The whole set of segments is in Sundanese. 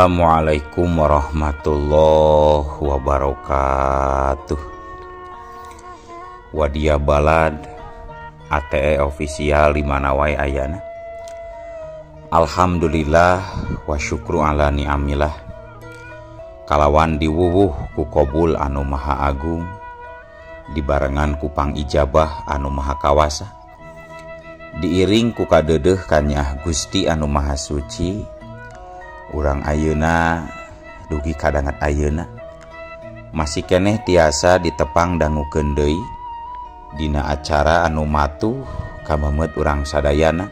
Assalamualaikum warahmatullahi wabarakatuh. Wadia Balad ATE official di mana wae ayana. Alhamdulillah wa syukru ala ni'amillah. Kalawan diwuwuh ku kobul anu maha agung, dibarengan ku pangijabah anu maha kawasa, diiring ku kadeudeuh kanyah Gusti anu maha suci. Urang ayeuna dugi kadangat ayeuna masih keneh tiasa ditepang dangukeun deui dina acara anu matuh kamemet urang sadayana,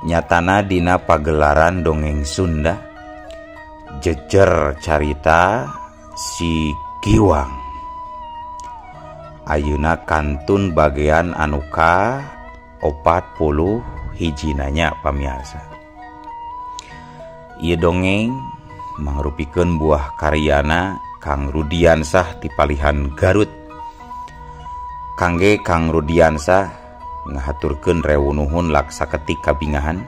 nyatana dina pagelaran dongeng Sunda jejer carita si Giwang. Ayeuna kantun bagian anu ka 40 hijinanya pamiarsa. Ieu dongeng mangrupikeun buah karyana Kang Rudiansah ti palihan Garut. Kangge Kang Rudiansah ngahaturkeun rewu nuhun laksa ketik kabingahan.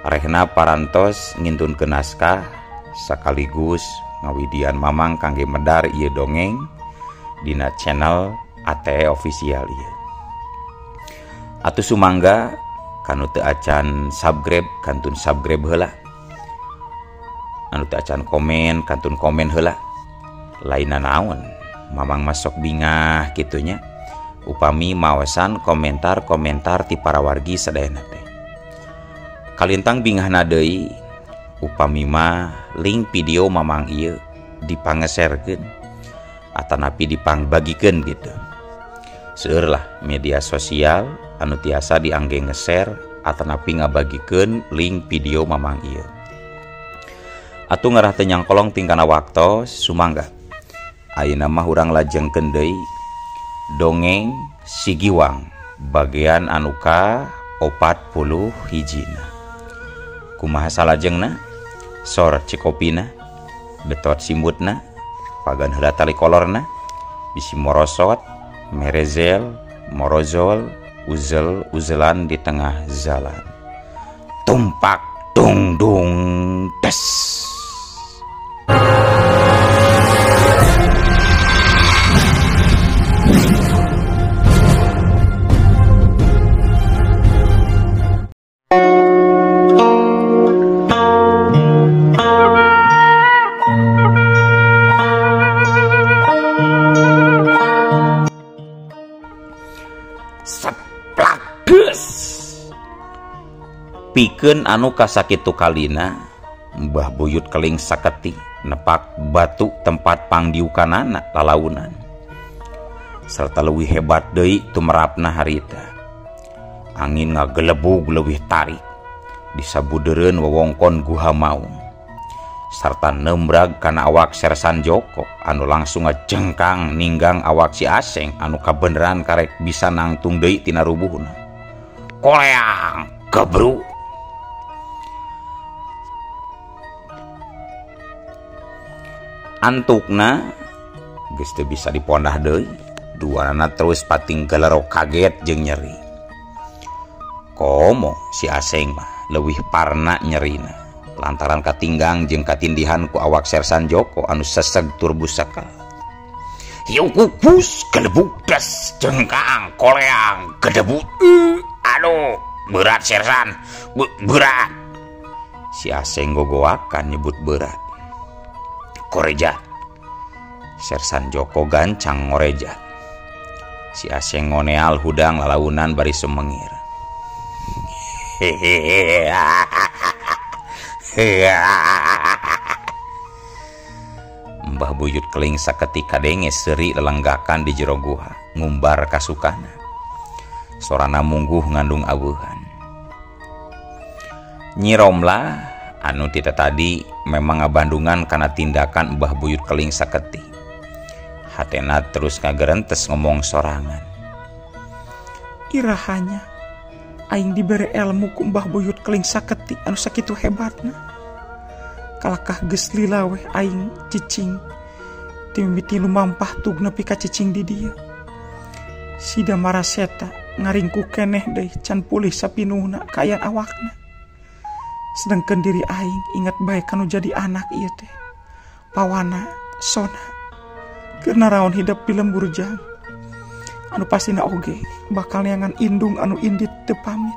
Rehna parantos ngintunkeun naskah sakaligus ngawidian mamang kangge medar ieu dongeng dina channel ATE official ieu. Atuh sumangga kanu teu acan subscribe kantun subscribe heula. Anu teu acan komen kantun komen heula. Lainna naon mamang masuk bingah kitunya upami maosan komentar-komentar ti para wargi sadayana teh. Kalintang bingahna deui upami mah link video mamang ieu dipangeserkeun atanapi dipangbagikeun gitu. Seueur lah media sosial anu tiasa diangge ngeser atanapi ngabagikeun link video mamang ieu. Atuh ngarah teu nyangkolong tingkana waktos sumangga. Ayeuna mah urang lajengkeun deui dongeng si Giwang bagian anu ka 40 hijina. Kumaha salajengna? Sor cikopina, betot simbutna, pagan heula tali kolorna, bisi morosot, merezel, morozol, uzel uzelan di tengah jalan. Tumpak dung dung des. Pikeun anu kasakitu kalina Mbah Buyut Keling Saketi nepak batu tempat pangdiukanana lalaunan serta leuwih hebat deui tumerapna harita. Angin ngagelebug leuwih tarik disabudeureun wewongkon Guha Maung sarta nembrag kana awak Sersan Joko anu langsung ngajengkang ninggang awak si Aseng anu kabeneran karek bisa nangtung deui tina rubuhna. Koleang gebru. Antukna geus teu bisa dipondah deui, duanana terus pating galero kaget jeung nyeri. Komo si Aseng mah leuwih parna nyerina lantaran katinggang jeung katindihan ku awak Sersan Joko anu seseg tur busakal. Hiu kukus gelebug des jengkang koleang gedebut. Aduh, berat Sersan, berat. Si Aseng gogoakan nyebut berat. Korejat. Sersan Joko gancang ngorejat. Si Aseng ngoneal hudang lalaunan bari sumengir. Mbah Buyut Keling saketika denge seuri lelenggakan di jero guha ngumbar kasukana. Sorana mungguh ngandung aweuhan. Nyi Romlah anu tita tadi memang ngabandungan kana tindakan Mbah Buyut Keling Saketi. Hatena terus ngagerentes ngomong sorangan. Irahanya aing dibere ilmu ku Mbah Buyut Keling Saketi anu sakitu hebatna. Kalakah geus lila weh aing cicing timimiti lumampah tug nepi ka cicing di dieu. Sida maraseta ngaringku keneh deui can pulih sapinuhna kaayaan awakna. Sedangkan diri aing ingat bae kanu jadi anak ieu teh. Pawana Sona keur naraon hidep di lembur jang. Anu pastina oge bakal neangan indung anu indit teu pamit.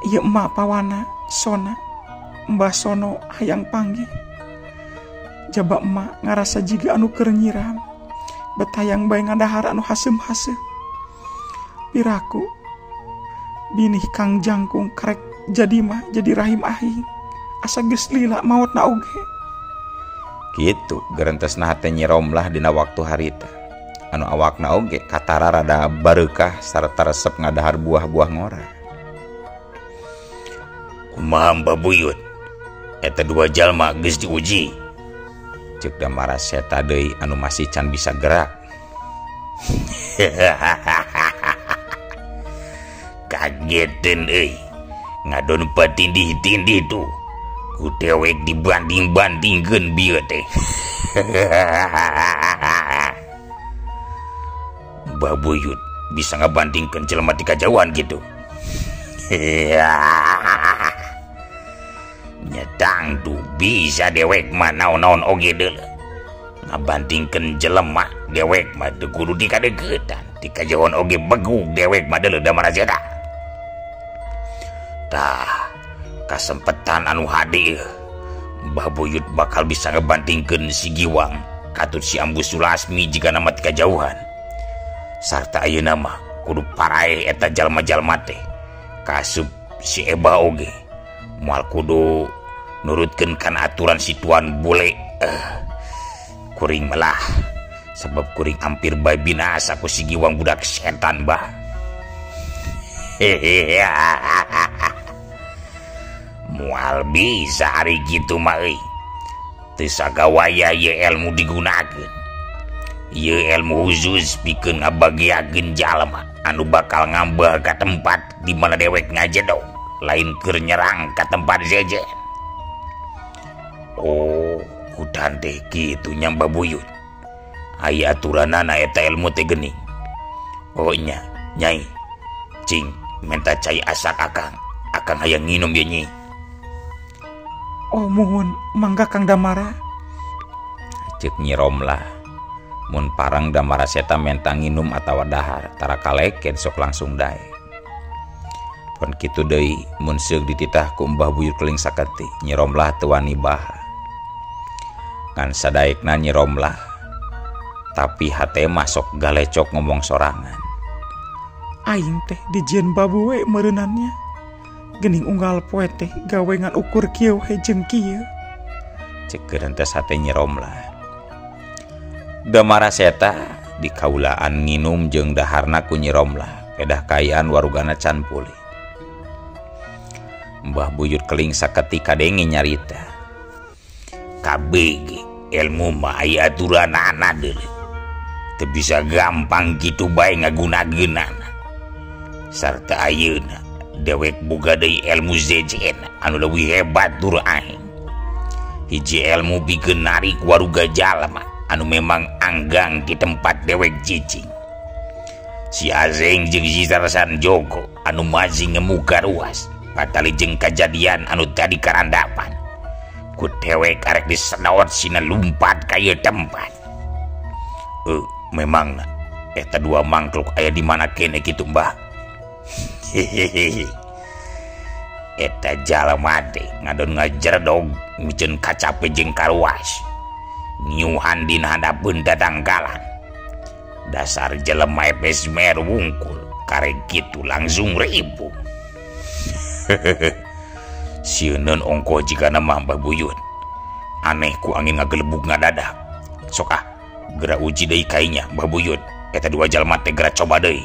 Ieu emak Pawana Sona Mbah Sono hayang panggih. Jaba emak ngarasa jiga anu keur nyiram. Betayang bae ngadahar anu haseum-haseum. Piraku binih Kang Jangkung karek jadi mah jadi rahim aing. Asa geus lila maotna oge. Kitu gerentesna hate Nyi Romlah dina waktu harita. Anu awakna oge katara rada bareukah sarta resep ngadahar buah-buah ngora. Kumaha Mbah Buyut? Eta dua jalma geus diuji. Ceuk Damara Seta deui anu masih can bisa gerak. Kageteun euy. Ngadon patindih-tindih tuh. Ku dewek dibanding-bandingkeun bieu teh. Mbah Buyut bisa ngabandingkeun jelema ti kajauhan gitu. Nyetang tuh bisa dewek mah naon-naon oge deuleu. Ngabandingkeun jelema dewek mah teu kudu dikadeuketan. Ti kajauhan oge begug dewek mah deuleu Damara Seta. Tah, kasempetan anu hade Mbah Buyut bakal bisa ngebandingkeun si Giwang katut si Ambu Sulasmi jika nama ti kajauhan. Sarta ayeuna mah kudu paraeh eta jalma-jalma teh. Kasup si Eba oge moal kudu nurutkeun kana aturan si Tuan Bule. Kuring melah sebab kuring hampir bae binasa ku si Giwang budak setan bah. Hehehe. Moal bisa ari kitu mah euy. Teu sagawaya ieu ilmu digunakeun. Ieu ilmu khusus pikeun ngabagiakeun jalma anu bakal ngambah ka tempat di mana dewek ngajedog, lain keur nyerang ka tempat sejen. Oh, hutan teh kitu nya Mbah Buyut. Aya aturanana eta ilmu teh geuning. Oh nya, Nyai. Cing, menta cai asak akang. Akang hayang nginum ye Nyi. Oh muhun, mangga Kang Damara. Ceuk Nyi Romlah. Mun parang Damara Seta menta nginum atawa dahar, tara kaleken sok langsung dae. Pon kitu deui mun seug dititah ku Mbah Buyut Keling Saketi, Nyi Romlah teu wani baha. Ngan sadaekna Nyi Romlah, tapi hate mah sok galecok ngomong sorangan. Aing teh dijieun babu we meureunannya. Gening unggal poe teh gawe ngan ukur kieu he jeung kieu. Ceuk gerentes hate Nyi Romlah. Damara Seta di kaulaan nginum jeung daharna ku Nyi Romlah, pedah kaayaan warugana can pulih. Mbah Buyut Keling Saketi kadenge nyarita. Kabeh ilmu mah aya aturanana deuleu. Teu bisa gampang kitu bae ngagunakeunana. Sarta ayeuna dewek boga deui ilmu zejen anu leuwih hebat tur aing. Hiji ilmu pikeun narik waruga jalma anu memang anggang di tempat dewek cicing. Si Azeng jeung si Sersan Joko anu masih ngemuka ruas patali jeung kajadian anu tadi karandapan. Ku dewek arek disedot sina lumpat ka ieu tempat. Memang eta dua mangkluk aya di mana kene kitu Mbah. Hehehe. Eta jalma teh ngadon ngajeredog miceun kacape jeung karuas. Nyuhan dina handapeun tatangkalan. Dasar jelema epes meru wungkul, karek kitu langsung ribu. Sieuneun ongkoh jigana mah Mbah Buyut. Aneh ku angin ngagelebug ngadadak. Sok ah, geura uji deui kainya Mbah Buyut. Eta dua jalma teh geura coba deui.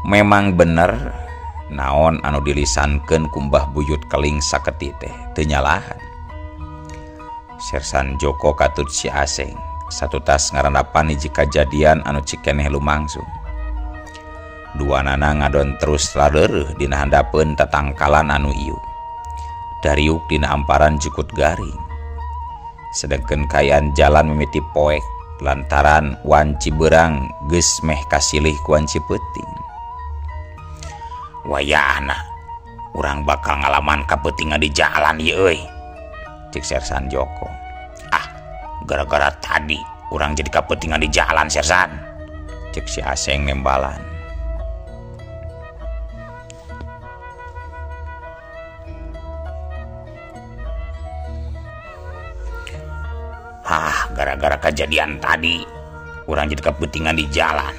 Memang bener naon anu dilisankeun ku Mbah Buyut Keling Saketi teh teu nyalahan. Sersan Joko katut si Aseng satu tas ngarandapan hiji kajadian anu cikeneh lumangsung. Dua nana ngadon terus lareureuh dina handapeun tatangkalan anu ieu. Dariuk dina amparan jukut garing. Sedengkeun kaayaan jalan mimiti poek lantaran wanci beurang geus meh kasilih ku wanci peuting. Wayahna Urang bakal ngalaman kapeutingan di jalan ieu euy. Cek Sersan Joko. Ah, gara-gara tadi urang jadi kapeutingan di jalan Sersan. Cek si Aseng nembalan. Ah, gara-gara kejadian tadi urang jadi kapeutingan di jalan.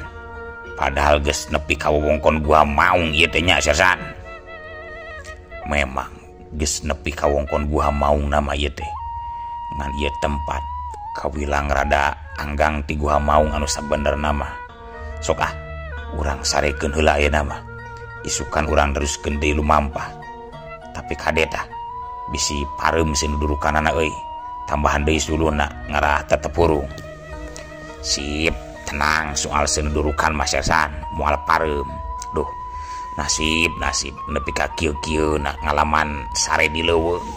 Padahal geus nepi ka wewengkon Gua Maung ieu teh nya Sersan. Memang geus nepi ka wewengkon Gua Maung nama ieu teh. Ngan ieu tempat kawilang rada anggang ti Gua Maung anu sabenerna mah. Sok ah, urang sarekeun heula ayeuna mah. Isukan urang teruskeun deui lumampah. Tapi kade tah bisi pareum sieun dudurukanana euy. Tambahan deui suluna ngarah tetep hurung. Sip, tenang soal seun dudurukan mah Sersan, moal pareum. Duh, nasib nasib nepi ka kieu-kieu na ngalaman sare di leuweung.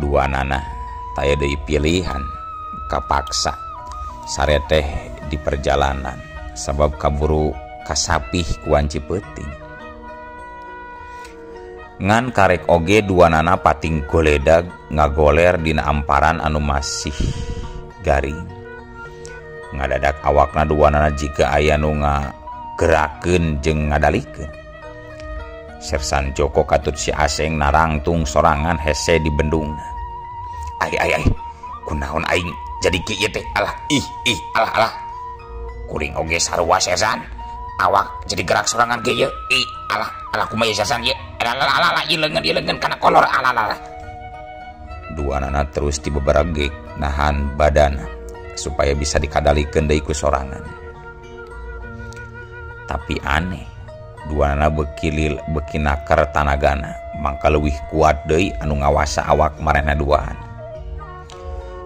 Dua nana taya deui pilihan kapaksa sare teh di perjalanan sabab kaburu kasapih ku wanci peuting. Ngan karek oge dua nana pating goledag ngagoler dina amparan anu masih garing. Ngadadak awakna dua nana jika aya nu ngagerakeun jeung ngadalikeun. Sersan Joko katut si Aseng narangtung sorangan hese di bendungna. Ai ai ai, kunaon aing jadi kieu teh? Alah ih ih alah alah. Kuring oge sarua Sersan. Awak jadi gerak sorangan kieu. Ih alah alah kumaha Sersan ieu? Alah alah alah alah ieu leungeun kana kolor alah alah. Dua nana terus dibeberegek nahan badana supaya bisa dikadalikeun deui ku sorangan. Tapi aneh, dua nana beki naker tanagana, mangka leuwih kuat deui anu ngawasa awak marehna duaan.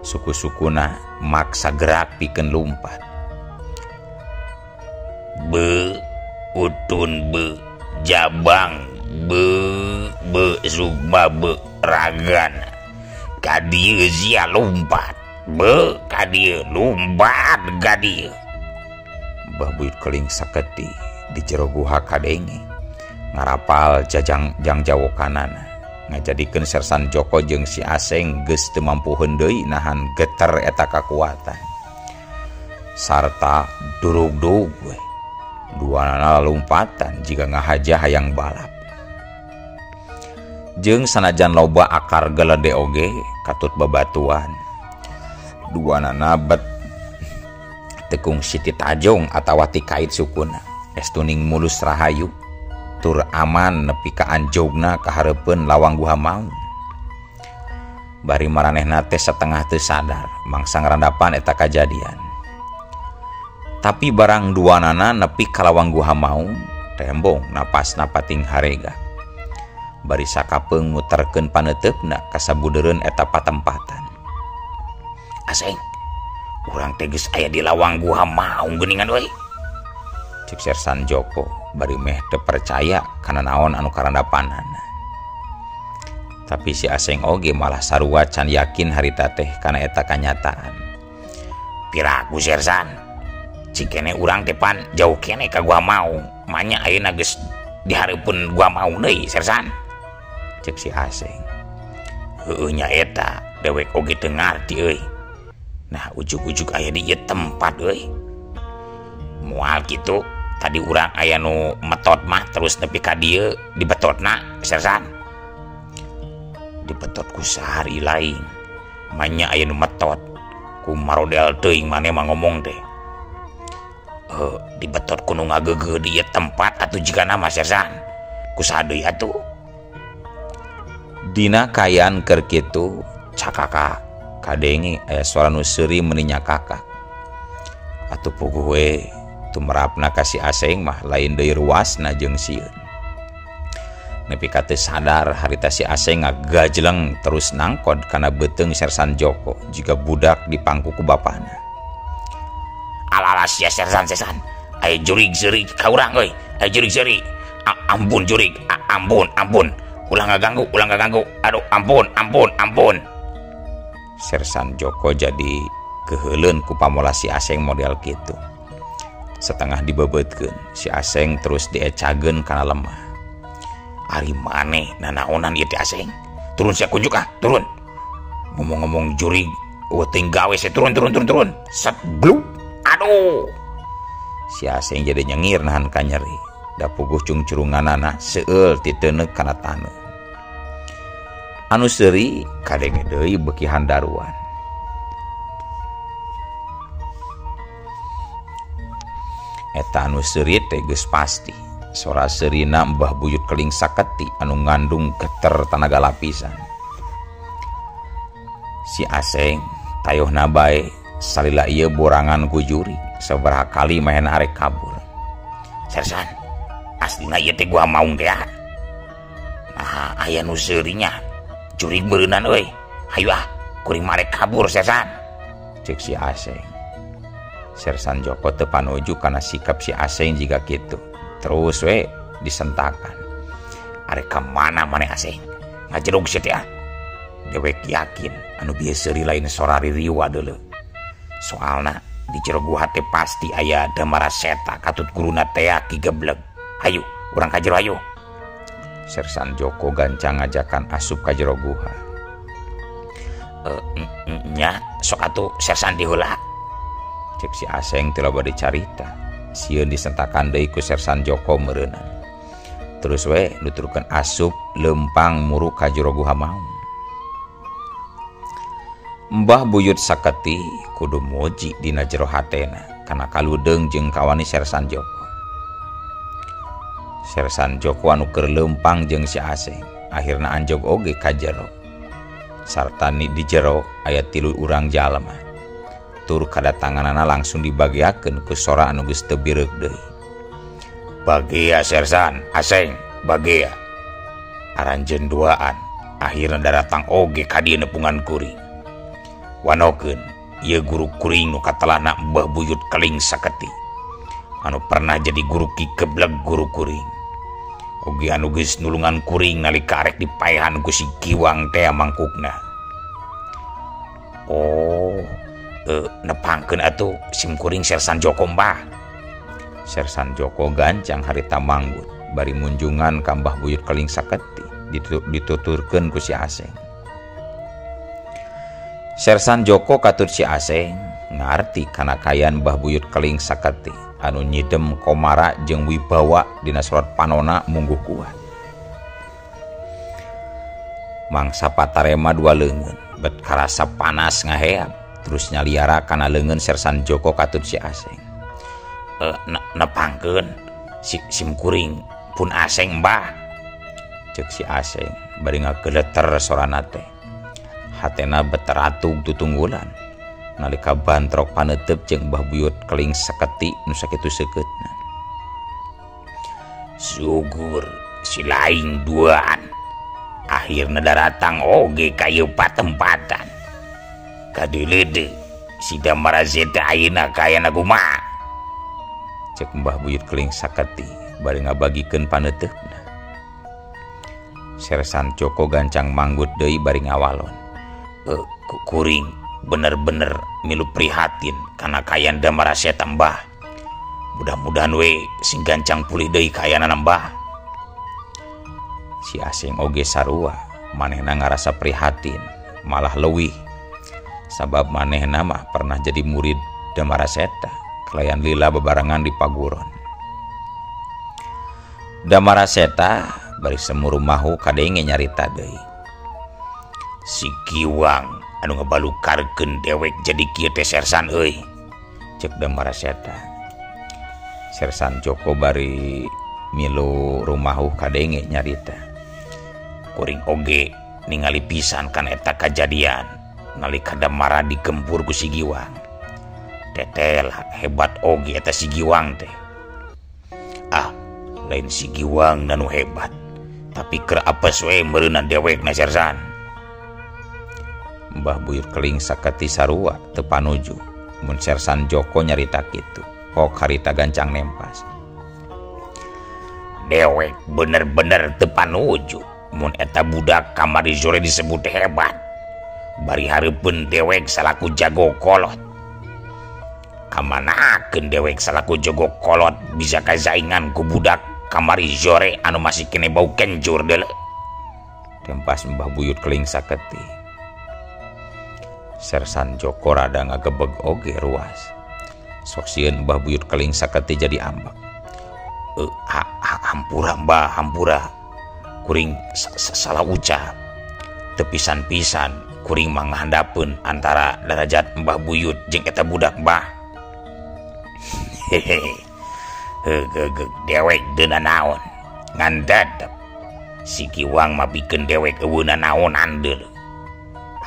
Suku-sukuna maksa gerak pikeun lumpat. Be utun be jabang be be sukma be ragana ka dieu sia lumpat be ka dieu lumpat ka dieu. Mbah Buyut Keling saketi di jero guha kadenge ngarapal jajang jang jawokanana ngajadikeun Sersan Joko jeung si Aseng geus teu mampuheun deui nahan geter eta kakuatan sarta durug-durug we. Dua nana lompatan jika ngahaja hayang balap. Jeung sanajan loba akar gelede oge katut babatuan. Dua nana bet tekung siti tajong atawa tikait sukuna. Estuning mulus rahayu tur aman nepi ka anjogna kahareupeun lawang Guha Maung. Bari maranehna teh setengah teu sadar mangsa ngarandapan eta kajadian. Tapi barang dua nana nepi ka lawang Guha Maung tembong napasna pating harega. Bari sakapeung muterkeun paneuteup-na ka sabudeureun eta patempatan. Aseng, urang teh geus aya di lawang Guha Maung geuningan euy. Cek Sersan Joko bari meh teu percaya kana naon anu karandapanana. Tapi si Aseng oge malah sarua can yakin harita teh kana eta kanyataan. Piraku Sersan, cikene urang teh pan jauh kene ka Gua Maung, manya ayeuna geus di hareupeun Gua Maung deui Sersan. Cek si Aseng. Heueuh nya eta, dewek oge teu ngarti euy. Nah, ujug-ujug aya di ieu tempat euy. Moal kitu, tadi urang aya nu metot mah terus nepi ka dieu dibetotna Sersan. Dibetot ku sahari lain. Manya aya nu metot ku marodel teuing maneh mah ngomong teh. Dibetot ku nu ngageugeuh di ieu tempat atuh jigana mah Sersan. Ku saha deui atuh? Dina kayan keur kitu cakaka kadenge aya suara nu seuri meuni nyakakak. Atuh puguh we tumerapna ka si Aseng mah lain deui ruasna jeung sieun. Nepi ka teu sadar harita si Aseng ngagajleng terus nangkod kana beuteung Sersan Joko jiga budak dipangku ku bapana. Alah sia Sersan Sersan, aya jurig seuri ka urang euy, aya jurig seuri. Ampun jurig, ampun ampun. Ulah ngaganggu, ulah ngaganggu. Aduh, ampun, ampun, ampun. Sersan Joko jadi keheuleun ku pamola si Aseng model kitu. Setengah dibeubeutkeun, si Aseng terus diecageun kana lemah. Ari maneh nanaonan ieu teh Aseng. Turun sia kunjuk ah, turun. Ngomong-ngomong jurig eueuh teuing gawe sia turun turun turun turun. Set bluk. Aduh. Si Aseng jadi nyengir nahan kanyeri. Da puguh cungcurunganana seueul titeuneuh kana taneuh. Anu seuri kadenge deui beuki handaruan. Eta anu seuri teh geus pasti. Sora seurina Mbah Buyut Keling Saketi anu ngandung geter tanaga lapisan. Si Aseng tayohna bae salila ieu borangan ku juri sabaraha kali mahena arek kabur. Sersan, aslina ieu teh gua maung teh. Nah, aya nu seurinya. Jurig beureunan euy. Hayu ah, kuring mah arek kabur Sersan. Ceuk si Aseng. Sersan Joko teu panuju kana sikap si Aseng jiga kitu. Terus we disentakan. Arek ka mana maneh Aseng? Ngajerug sia teh ah. Dewek yakin anu bieu seuri lain sora ririwa deuleu. Soalna di jero guha teh pasti aya Damara Seta katut guruna teh Ki Gebleg. Hayu, urang ka jero hayu. Sersan Joko gancang ngajakan asup ka jero guha. Nya sok atuh Sersan diheula. Cek si Aseng teu loba dicarita. Sieun disentakan deui ku Sersan Joko meureunnan. Terus we nuturkeun asup leumpang muruk ka jero guha maung. Mbah Buyut Saketi kudu muji dina jero hatena kana kaludeung jeung kawani Sersan Joko. Sersan Joko anu keur leumpang jeung si Aseng akhirna anjog oge ka jero. Sarta ni di jero aya 3 urang jalma. Tur kadatanganana langsung dibagiakeun ku sora anu geus teu bireuk deui. Bagia Sersan, Aseng, bagia. Aranjeun duaan akhirna daratang oge ka dieu nepungan kuring. Wanokeun ieu guru kuring nu katelahna Mbah Buyut Keling Saketi. Anu pernah jadi guru Ki Gebleg guru kuring. Oge anu geus nulungan kuring nalika arek dipaehan ku si Giwang teh mangkukna. Oh, nepangkeun atuh sim kuring Sersan Joko Mbah. Sersan Joko gancang harita manggut bari munjungan ka Mbah Buyut Keling Saketi dituturkeun ku si Aseng. Sersan Joko katut si Aseng ngarti kana kayan Mbah Buyut Keling Saketi anu nyidem komara jeung wibawa dina sorot panona mungguh kuat. Mangsa patarema dua leungeun bet karasa panas ngaheap terus nyaliara kana leungeun Sersan Joko katut si Aseng. Nepangkeun sim kuring pun Aseng Mbah. Ceuk si Aseng bari ngageleter sorana teh. Hatena beteratug tutunggulan nalika bantrok paneuteub jeung Mbah Buyut Keling Saketi nu sakitu seukeutna. Syukur si laing duaan akhirna daratang oge ka ieu patempatan. Kadeuleudeung si Damara Seta ayeuna kayana kumaha? Ceuk Mbah Buyut Keling Saketi bari ngabagikeun paneuteubna. Sersan Joko gancang manggut deui bari ngawalon. Kuring bener-bener milu prihatin kana kayan Damara Seta Mbah. Mudah-mudahan we sing gancang pulih deui kayanana Mbah. Si Aseng oge sarua manehna ngarasa prihatin malah leuwih sabab manehna mah pernah jadi murid Damara Seta kalayan lila bebarengan di paguron. Damara Seta bari semuru mahu kadenge nyarita deui. Si Giwang anu ngabalukarkeun dewek jadi kieu teh Sersan euy. Ceuk Damara Seta. Sersan Joko bari milu rumahu kadenge nyarita. Kuring oge ningali pisan kan eta kajadian nalika Damara digempur ku si Giwang. Tetel hebat oge eta si Giwang teh. Ah, lain si Giwang nu hebat, tapi keur apes we meureunan dewekna Sersan. Mbah Buyut Keling Saketi sarua teu panuju mun Sersan Joko nyarita kitu. Kok harita gancang nempas. Dewek bener-bener teu panuju mun eta budak kamari sore disebut hebat. Bari hareupeun dewek salaku jago kolot. Kamanakeun dewek salaku jago kolot bisa kasaingan ku budak kamari sore anu masih kene bau kencur deuleu. Tempas Mbah Buyut Keling Saketi. Sersan Joko rada ngagebeg oge ruas. Sok sieun Mbah Buyut Keling Saketi jadi ambek. Hampura Mbah, hampura. Kuring salah ucap. Teu pisan-pisan kuring mah ngahandapeun antara darajat Mbah Buyut jeung eta budak Mbah. Hehehe. Heugeugeuh dewek deuna naon. Ngan tetep si Giwang mah bikeun dewek eueuna naonan deuleu.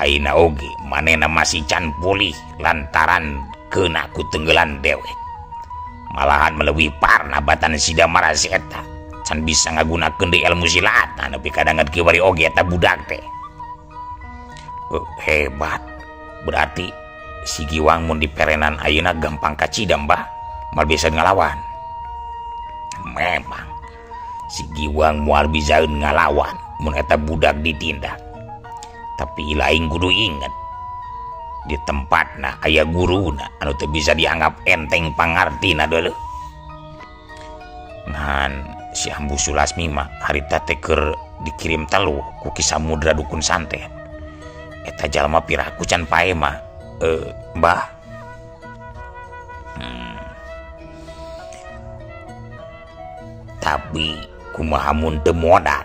Ayeuna oge manehna masih can pulih lantaran keuna ku tenggelan dewek. Malahan melewih parna batan si Damara Seta can bisa ngagunakeun deui ilmu silat nepi ka danget kiwari oge eta budak teh. Hebat. Berarti si Giwang mun diperenan ayeuna gampang kacida Mbah, moal bisa ngalawan. Memang si Giwang moal bisaeun ngalawan mun eta budak ditindak. Tapi lain kudu inget di tempatna aya guruna anu teu bisa dianggap enteng pangartina deuleu. Ngan si Ambu Sulasmi mah harita teh keur dikirim teluh ku Ki Samudra dukun santet. Eta jalma piraku can pae mah Mbah. Tapi kumaha mun teu modar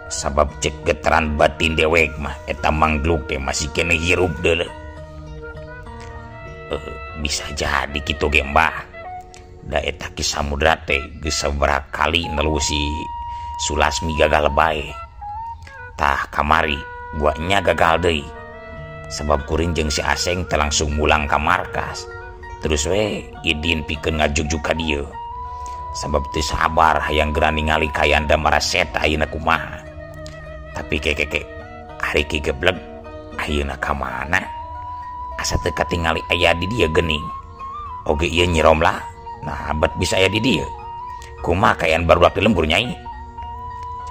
sabab cek getaran batin dewek mah eta manggluk teh masih kene hirup deuleu. Bisa jadi kitu ge Mbah. Da eta Ki Samudra teh geus sabaraha kali nelu si Sulasmi gagal bae. Tah kamari buatnya gagal deui. Sabab kuring jeung si Aseng teh langsung mulang ka markas. Terus we idin pikeun ngajugjug ka dieu. Sabab teu sabar hayang geura ningali kaayaan Damara Seta ayeuna kumaha. Tapi kekeke ari Ki Gebleg ayeuna ka mana? Asa teu katingali aya di dieu geuning. Oge ieu Nyi Romlah, nah bet bisa aya di dieu. Kumaha kaayaan barudak di lembur Nyai?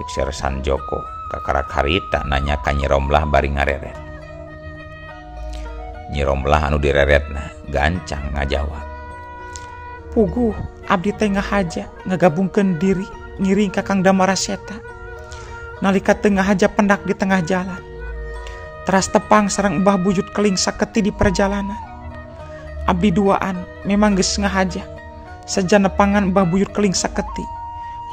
Cek Sersan Joko kakarak harita nanya ka Nyi Romlah bari ngareret. Nyi Romlah anu direretna gancang ngajawab. Puguh abdi teh ngahaja ngagabungkeun diri ngiring ka Kang Damara Seta. Nalika teu ngahaja pendak di tengah jalan. Teras tepang sareng Mbah Buyut Keling Saketi di perjalanan. Abdi duaan memang geus ngahaja. Seja nepangan Mbah Buyut Keling Saketi.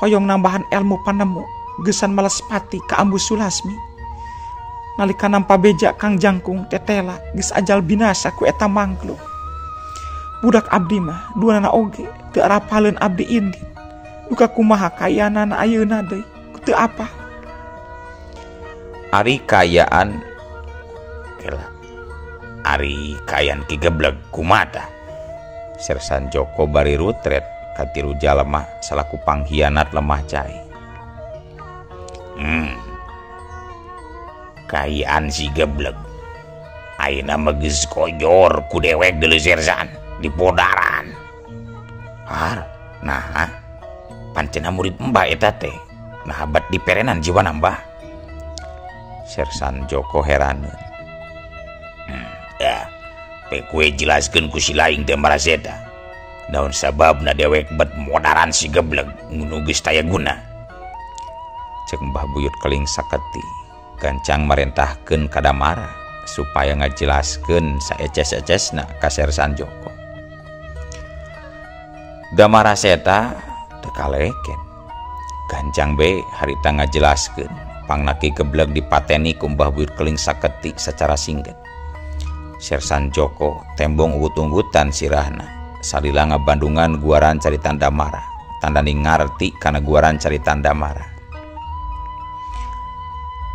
Hoyong nambahan ilmu panemu geusan malespati ka Ambu Sulasmi. Nalika nampa beja Kang Jangkung tetela geus ajal binasa ku eta mangkluk. Budak abdi mah duanana oge teu arapaleun abdi indit. Duka kumaha kayanana ayeuna deui teu apa. Ari kayaan kela. Ari kayan Ki Gebleg kumaha? Sersan Joko bari rutret katiru jalma salaku panghianat lemah cai. Kayaan si Gebleg ayeuna mah geus kojor ku dewek deuleu Sersan di podaran. Har, nah pancena murid Mbah eta teh. Nah bat diperenan jiwana Mbah. Sersan Joko heraneun. Ya, pe kue jelaskeun ku si laing teh Damara Seta. Naon sababna dewek bet modaran si Gebleg nu geus taya guna. Cek Mbah Buyut Keling Saketi gancang marentahkeun ka Damara supaya ngajelaskeun saeces-ecesna ka Sersan Joko. Damara Seta teu kaleken. Gancang be harita ngajelaskeun pangna Ki Gebleg dipateni ku Mbah Buyut Keling Saketi secara singget. Sersan Joko tembong ugut-unggutan sirahna salila ngabandungan guaran caritan Damara tandani ngarti kana guaran caritan Damara.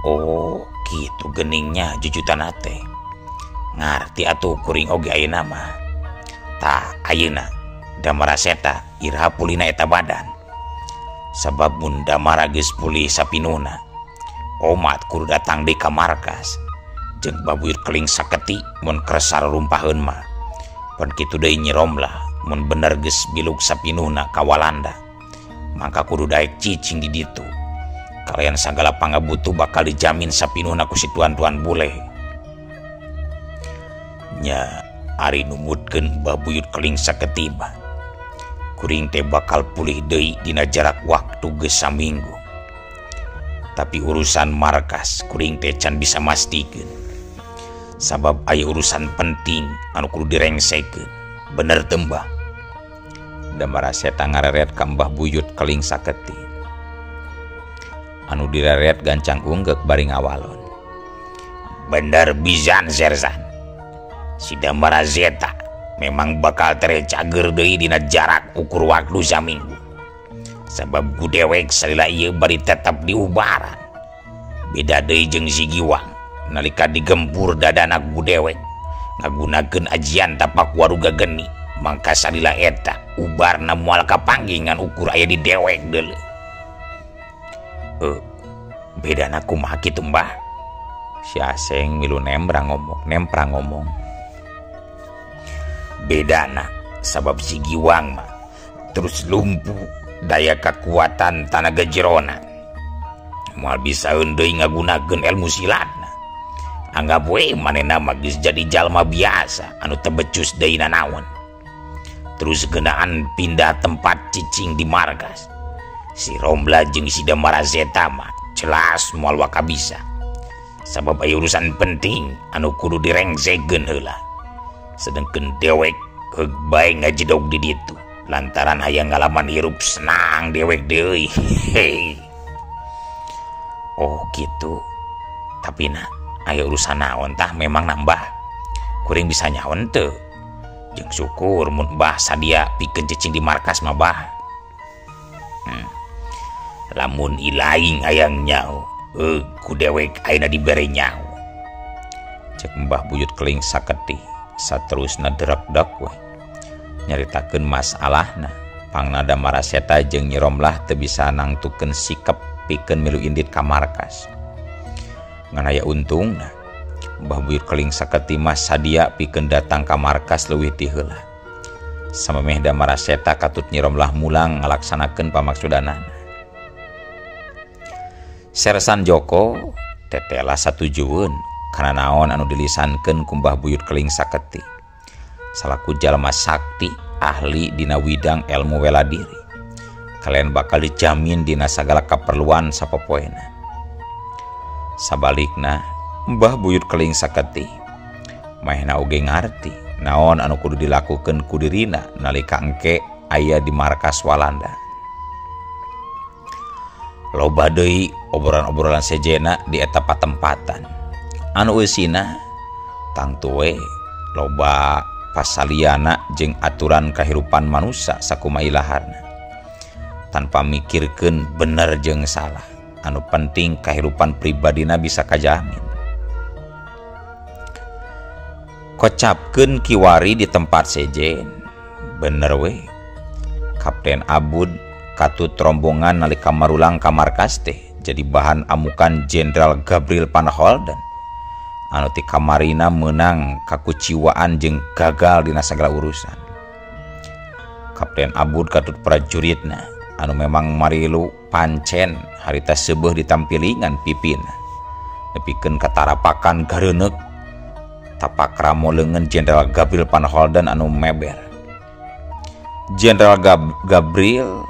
Oh kitu geningnya jujutan teh. Ngarti atuh kuring oge ayeuna mah. Tah ayeuna Damara Seta iraha pulihna eta badan. Sabab mun Damara geus pulih sapinuhna omat kudu datang deui ka markas. Jeung Mbah Buyut Keling Saketi mun kresar rumpaheun mah. Pon kitu deui Nyi Romlah mun bener geus biluk sapinuhna ka Walanda. Mangka kudu daek cicing di ditu. Kalian sagala pangabutuh bakal dijamin sapinuhna ku si tuan-tuan bule. Nya ari numutkeun Mbah Buyut Keling Saketi mah. Kuring teh bakal pulih deui dina jarak waktu geus saminggu. Tapi urusan markas kuring teh can bisa mastikeun. Sabab aya urusan penting anu kudu direngsekeun. Bener teu Mbah? Damara Seta ngareret ka Mbah Buyut Keling Saketi. Anu direret gancang unggeuk bari ngawalon. Bener pisan Sersan. Si Damara Zeta memang bakal terecager deui dina jarak ukur waktu saminggu. Sabab ku dewek salila ieu bari tetep diubaran. Beda deui jeung si Giwang nalika digempur dadana ku dewek ngagunakeun ajian tapak waruga geni, mangka salila eta ubarna moal kapanggih ngan ukur aya di dewek deuleu. Bedana kumaha kitu Mbah? Si Aseng milu nemprang ngomong. Bedana sabab si Giwang mah terus lumpuh daya kekuatan tanaga jerona. Moal bisa deui ngagunakeun ilmu silatna. Anggap we manehna mah geus jadi jalma biasa anu teu becus deui nanaon. Terus genaan pindah tempat cicing di markas. Si Romla jeung si Damara Zeta mah jelas moal waka bisa. Sabab aya urusan penting anu kudu direngsekeun heula. Sedengkeun dewek heug bae ngajedog di ditu lantaran hayang ngalaman hirup senang dewek deui. Oh gitu. Tapi na aya urusan naon tah memang nambah. Kuring bisa nyaon teu. Jeung syukur mun Mbah sadia pikeun cicing di markas mah Bah. Lamun ilaing hayang nyaho, ku dewek ayeuna dibere nyaho. Cek Mbah Buyut Keling Saketi saterusna derekdek weh. Nyaritakeun masalahna, pangna Damara Seta jeung Nyi Romlah teu bisa nangtukeun sikep pikeun milu indit ka markas. Ngan aya untungna, Mbah Buyut Keling Saketi mah sadia pikeun datang ka markas leuwih ti heula. Samemeh Damara Seta katut Nyi Romlah mulang ngalaksanakeun pamaksudanana. Sersan Joko tetela satujueun kana naon anu dilisankeun ku Mbah Buyut Keling Saketi. Salaku jalma sakti ahli dina widang ilmu wela diri. Kalian bakal dijamin dina sagala kaperluan sapopoena. Sabalikna Mbah Buyut Keling Saketi mahna oge ngarti naon anu kudu dilakukeun ku dirina nalika engke aya di markas Walanda. Loba deui obrolan-obrolan sejena di eta patempatan. Anu eusina tangtu we loba pasaliana jeung aturan kahirupan manusa sakumaha ilaharna. Tanpa mikirkeun bener jeung salah, anu penting kahirupan pribadina bisa kajamin. Kocapkeun kiwari di tempat sejen, bener we. Kapten Abud katut rombongan nalika marulang ka markas teh jadi bahan amukan Jenderal Gabriel Van Holden anu ti kamarina meunang kakuciwaan jeung gagal dina sagala urusan. Kapten Abud katut prajuritna anu memang marilu pancen harita seubeuh ditampilingan pipina nepikeun katarapakan gareuneuk tapak ramo leungeun Jenderal Gabriel Van Holden anu meber. Jenderal Gabriel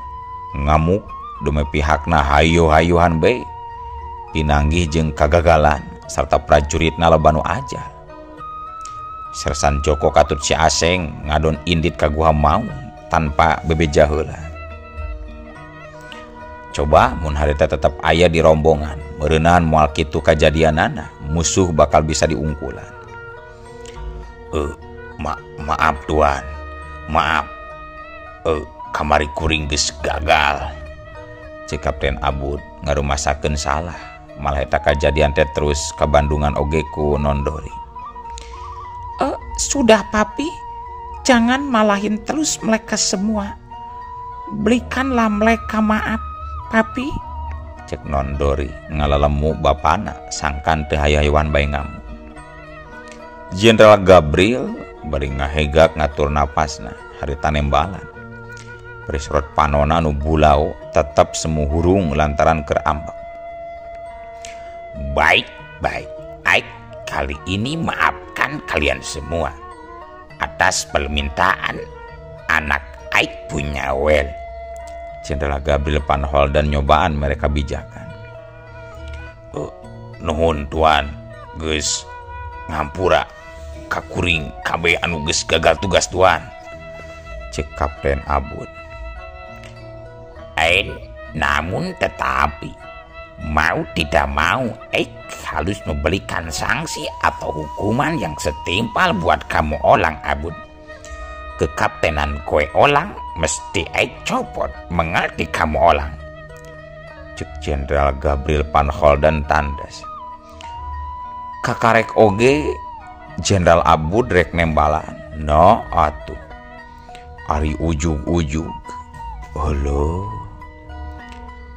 ngamuk demi pihakna hayo-hayuhan bae pinanggih jeung kagagalan sarta prajuritna loba nu aja. Sersan Joko katut si Aseng ngadon indit ka Guha Maung tanpa bebeja heula. Coba mun harita tetep aya di rombongan, meureunan moal kitu kajadianana, musuh bakal bisa diungkulan. Maaf tuan, maaf. Kamari kuring geus gagal. Cek Kapten Abud ngarumasakeun salah, malah eta kajadian teh terus ka Bandungan oge ku Nondori. Sudah papi, jangan malahin terus mereka semua. Berikanlah mereka maaf, papi. Cek Nondori ngalalemu bapana sangkan teu hayu-hayuan bae ngamuk. Jenderal Gabriel bari ngahegak ngatur napasna harita nembalan. Bari sorot panona nu bulau tetep semu hurung lantaran keur ambek. Baik, baik. Aik kali ini maafkan kalian semua atas permintaan anak Aik punya wel. Jenderal Gabriel Van Holden nyobaan mereka bijakan. Nuhun tuan, geus ngampura kakuring kabeh anu geus gagal tugas tuan. Cek Kapten Abud. Namun tetapi mau tidak mau Aik harus memberikan sanksi atau hukuman yang setimpal buat kamu orang Abud. Kekaptenan kowe orang mesti Aik copot, mengerti kamu orang? Cek Jenderal Gabriel Van Holden tandas. Kakarek oge Jenderal Abud rek nembalan. No atuh. Ari ujug-ujug. Halo.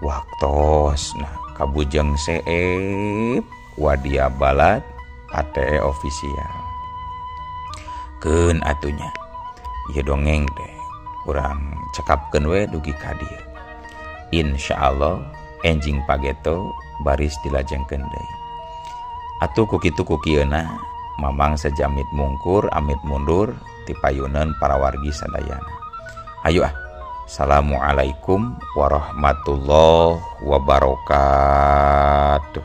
Waktos nah kabujeng seep Wadia Balad ATE official. Keun atunya. Ieu dongeng teh urang cekapkeun we dugi ka dieu. Insyaallah enjing pageto baris dilajengkeun deui. Atuh ku kitu ku kieuna Mamang sejamit mungkur amit mundur ti payuneun para wargi sadayana. Ayo ah. Assalamualaikum warahmatullahi wabarakatuh.